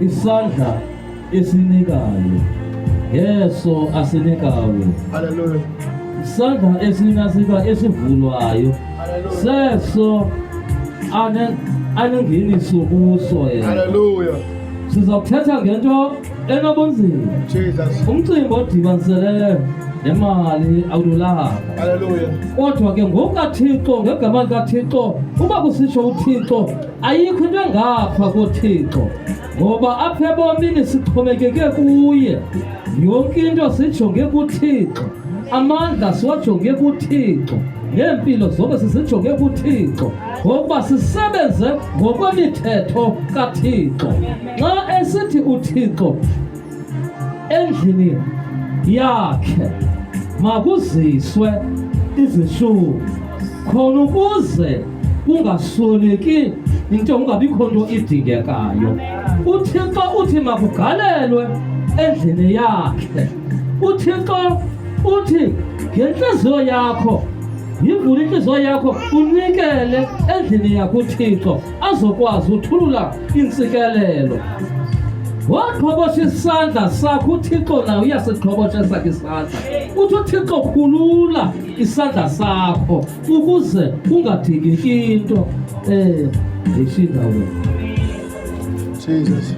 Isandla esinikayo ngeso asinikayo. Hallelujah. Isandla esinasika esivulwayo Hallelujah. seso ane anengeniso kuso yena. Hallelujah. Siza kuthetha ngento enobunzima. Jesus. Umcimbi odibanisele nemali awululanga. Hallelujah. Kodwa ke ngokukaThixo, ngegama likaThixo, uba kusitsho uThixo, ayikho into engapha koThixo, ngoba apha ebomini sixhomekeke kuye. Yonke into sijonge kuThixo, amandla siwajonge kuThixo, neempilo zonke sizijonge kuThixo, ngokuba sisebenze ngokwemithetho kaThixo. Xa esithi uThixo endlini yakhe makuziswe izishumi khona ukuze kungasweleki into, kungabikho nto idingekayo. UThixo uthi makugalelwe endlini yakhe. UThixo uthi ngentliziyo yakho, yivule intliziyo yakho unikele endlini yakho uThixo azokwazi uthulula intsikelelo. Waqhobosha isandla sakho, uThixo nawe uyasiqhobosha esakhe isandla. Uthi uThixo khulula isandla sakho ukuze kungadingeki into. Ndishinda wena. Jesus.